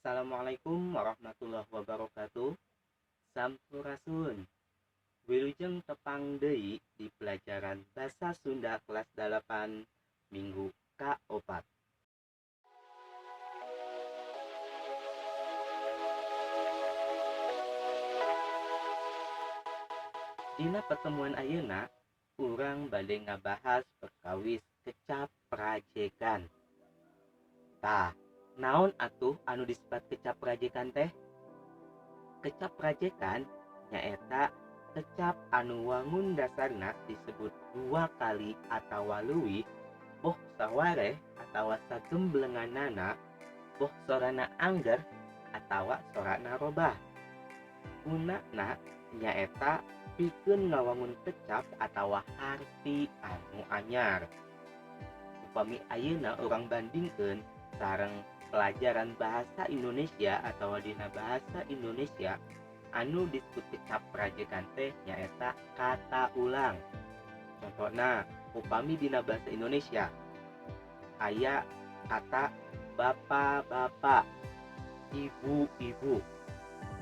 Assalamualaikum warahmatullahi wabarakatuh. Sampurasun. Wilujeng tepang deui di pelajaran Basa Sunda kelas 8 Minggu ka-4. Dina pertemuan ayeuna urang bade ngabahas perkawis kecap rajekan. Tah, naon atuh anu disebat kecap rajekan teh? Kecap rajekan nyaeta kecap anu wangun dasarna disebut dua kali atawa leuwih, boh sawareh atawa sagemblenganana, boh sorana angger atawa sorana robah. Gunana nyaeta pikeun ngawangun kecap atawa harti anu anyar. Upami ayeuna urang bandingkeun sareng pelajaran bahasa Indonesia atawa dina bahasa Indonesia anu disebut kecap rajekan teh nyaeta kata ulang. Contohna, upami dina bahasa Indonesia aya kata bapak-bapak, ibu-ibu.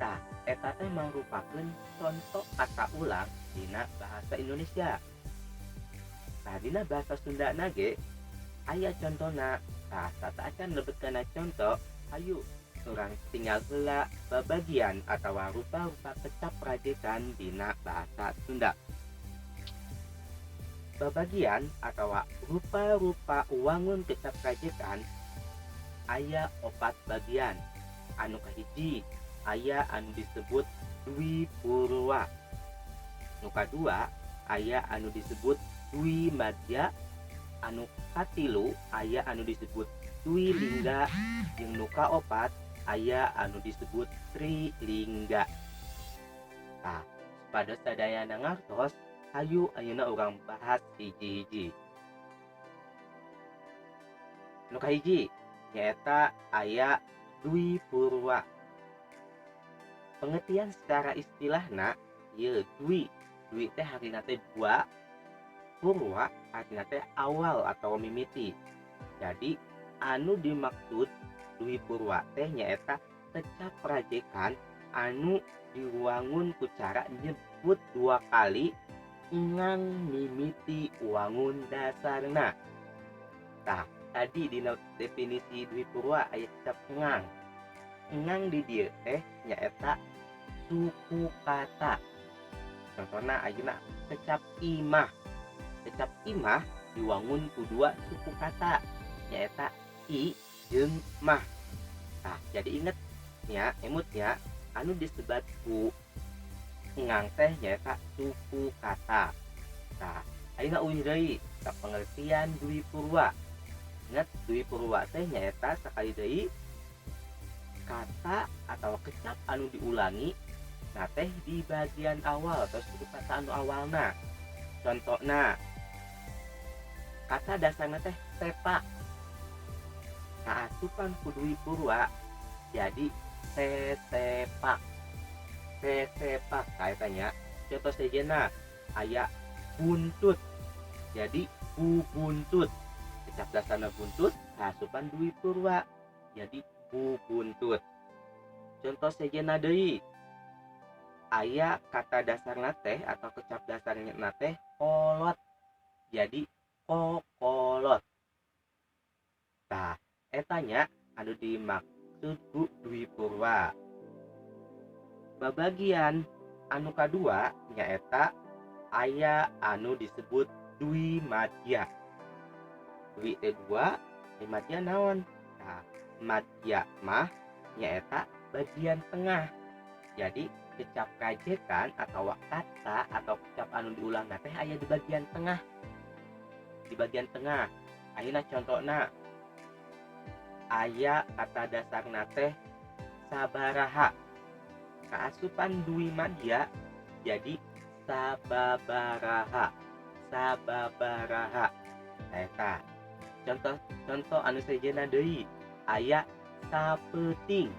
Tah, eta teh mangrupakeun contoh kata ulang dina bahasa Indonesia. Tah, dina bahasa Sundana ge aya contona. Tah, sateuacan lebet kana conto, hayu urang tinggal heula babagian atawa rupa-rupa kecap rajekan dina bahasa Sunda. Babagian atawa rupa-rupa wangun kecap rajekan aya 4 bagian. Anu kahiji aya anu disebut dwi purwa. Nu kadua aya anu disebut dwi madya. Anu katilu aya anu disebut dwi lingga, jeung nu kaopat aya anu disebut trilingga. Tah, supados sadayana ngartos, hayu ayeuna urang bahas hiji-hiji. Nu kahiji nyaeta aya dwi purwa. Pengertian secara istilahna ieu dwi, dwi teh hartina teh dua, purwa artina teh awal atau mimiti. Jadi anu dimaksud dwi purwa teh nyaeta kecap rajekan anu diwangun ku cara nyebut dua kali ngang mimiti wangun dasarna. Tah, tadi dina definisi dwi purwa aya kecap ngang. Ngang di dieu teh nyaeta suku kata. Contohna ayeuna kecap imah. Kecap imah diwangun ku dua suku kata nyaeta i jeung mah. Tah, jadi inget nya, emut nya, anu disebat ku ngang teh nyaeta suku kata. Tah, ayeuna uih deui ka pengertian dwi purwa. Ingat, dwi purwa teh nyaeta sakali deui kata atau kecap anu diulangi na teh di bagian awal atau suku kata anu awalna. Contohna, kata dasarna teh sepak. Kaasupan ku dwi purwa jadi sesepak. Sesepak tah eta nya. Contoh sejenna aya buntut jadi bubuntut. Kecap dasarna buntut kaasupan dwi purwa jadi bubuntut. Contoh sejenna deui aya kata dasarna teh atau kecap dasarna teh kolot jadi kokolot. Tah, eta nya anu dimaksud ku dwi purwa. Babagian anu kadua nyaeta aya anu disebut dwi madya. Dwi teh dua, dwi madya naon? Tah, madya mah nyaeta bagian tengah. Jadi kecap rajekan atau kata atau kecap anu diulang teh aya di bagian tengah. Di bagian tengah. Ayeuna contona aya kata dasarna teh sabaraha. Kaasupan dwi madya jadi sababaraha. Sababaraha. Eta. Contoh-contoh anu sejenna deui aya sapeuting.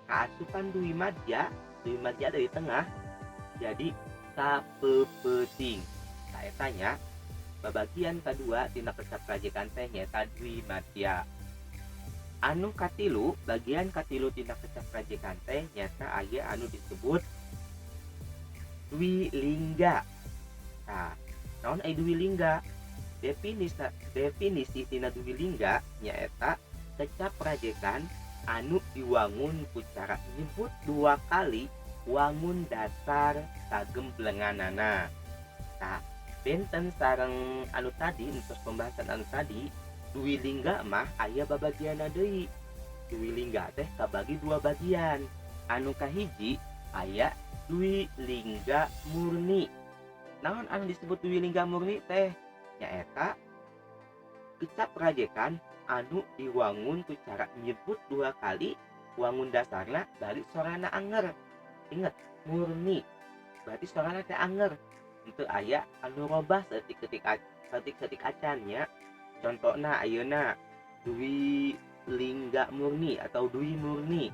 Kaasupan dwi madya, dwi madya dari tengah jadi sapeupeting. Tah eta nya babagian kadua tina kecap rajekan teh nyaeta dwi madya. Anu katilu, bagian katilu tina kecap rajekan teh nyaeta aya anu disebut dwi lingga. Nah, naon ai dwi lingga? Definisi tina dwi lingga nyaeta kecap rajekan anu diwangun ku cara nyebut dua kali wangun dasar kagemblenganana. Tah, benten sareng anu tadi, entos pembahasan anu tadi, dwi lingga mah aya babagianna deui. Dwi lingga teh kabagi dua bagian. Anu kahiji aya dwi lingga murni. Naon anu disebut dwi lingga murni teh? Nyaeta kecap rajekan anu diwangun ku cara nyebut dua kali wangun dasarna bari sorana anger. Ingat, murni berarti sorana teh anger, henteu aya anu robah saeutik-saeutik acan nya. Contohna ayeuna dwi lingga murni atau dwi murni,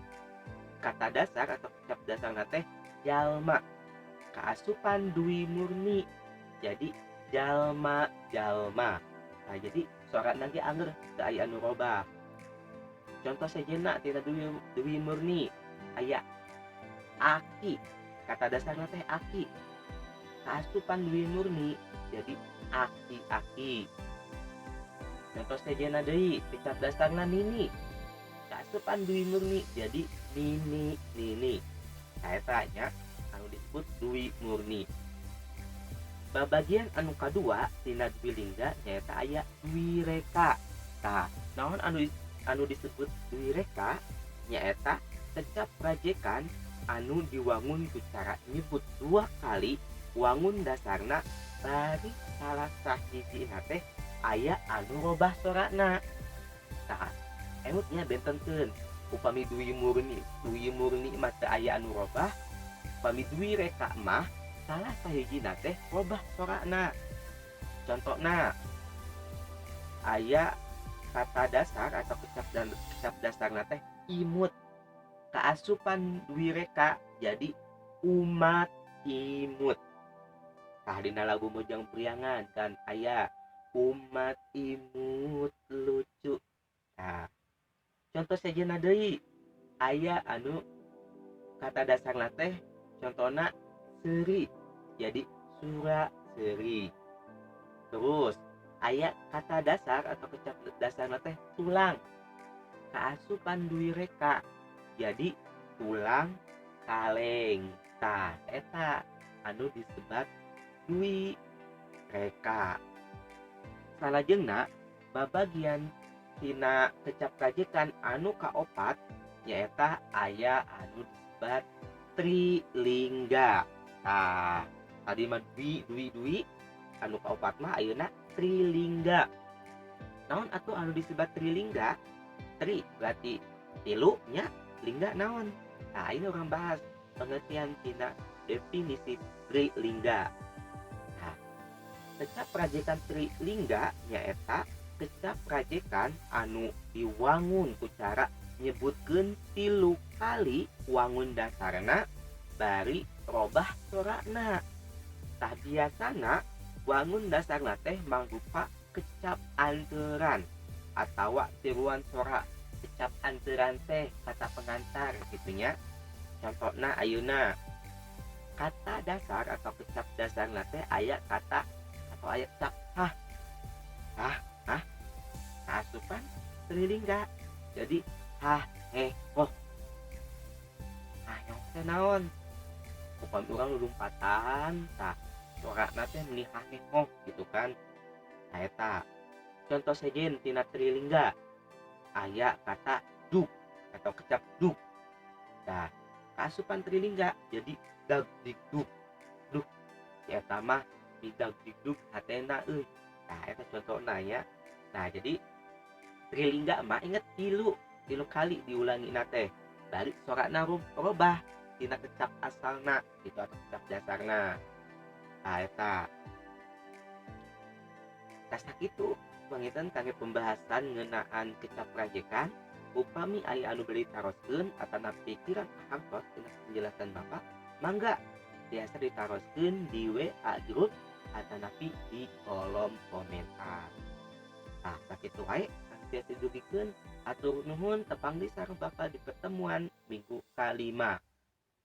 kata dasar atau kecap dasarna teh jalma, kaasupan dwi murni jadi jalma jalma. Nah, jadi sorana ge anger, teu aya anu robah. Contoh sejenna tina dwi murni aya aki, kata dasarna teh aki, kaasupan dwi murni jadi aki-aki. Contoh sejenna deui, kecap dasarna nini, kaasupan dwi murni jadi nini nini. Nah, eta nya anu disebut dwi murni. Babagian anu kadua tina dwi lingga nyaeta aya dwi reka. Tah, naon anu disebut dwi reka? Nyaeta kecap rajekan anu diwangun ku cara nyebut dua kali wangun dasarna bari salah sahijina teh aya anu robah sorana. Tah, emut nya bentenkeun, upami dwi murni mah teu aya anu robah, upami dwi reka mah salah sahijina teh robah sorana. Contohna aya kata dasar atau kecap dan kecap dasarna teh imut, kaasupan dwi reka jadi umat imut. Tah, dina lagu Mojang Priangan kan aya umat imut lucu. Nah, contoh sejenna deui aya anu kata dasarna teh contohna seuri jadi sura seuri. Terus aya kata dasar atau kecap dasarna teh tulang, kaasupan dwi reka jadi tulang kaleng. Tah, eta anu disebat dwi reka. Salajengna babagian tina kecap rajekan anu kaopat nyaeta aya anu disebat trilingga. Tah, tadi mah dwi dwi dwi, anu kaopat mah ayeuna trilingga. Naon atuh anu disebat trilingga? Tri berarti tilu nya, lingga naon? Nah, ini urang bahas pengertian tina definisi trilingga. Nah, kecap rajekan trilingga nyaeta kecap rajekan anu diwangun ku cara nyebutkeun tilu kali wangun dasarna bari robah sorana. Tah, biasana wangun dasarna teh mangrupa kecap anteran atawa tiruan sora. Kecap anteran teh kata pengantar gitu nya. Contohna ayeuna kata dasar atau kecap dasarna teh aya kata atau aya kecap hah hah hah, kaasupan trilingga jadi hah heh hoh. Hah teh naon? Upami urang lulumpatan, tah sorana teh meuni hah heh hoh gitu kan. Nah, eta contoh sejen tina trilingga aya kata duk atau kecap duk. Nah, kaasupan trilingga jadi dag dig duk. Duh, eta mah dag dig duk hatena euy. Nah, eta contohna nya. Nah, jadi trilingga mah inget tilu tilu kali diulangi na teh bari sorana robah tina kecap asalna gitu atau kecap dasarna. Nah, eta tas sakitu panginten kangge pembahasan ngeunaan kecap rajekan. Upami aya anu bade ditaroskeun atanapi kirang kahartos tina penjelasan Bapak, mangga tiasa ditaroskeun di WA grup atanapi di kolom komentar. Tah, sakitu wae. tiasa didugikeun. Hatur nuhun, tepang deui sareng Bapak di pertemuan minggu kalima.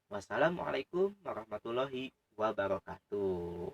Wassalamualaikum warahmatullahi wabarakatuh.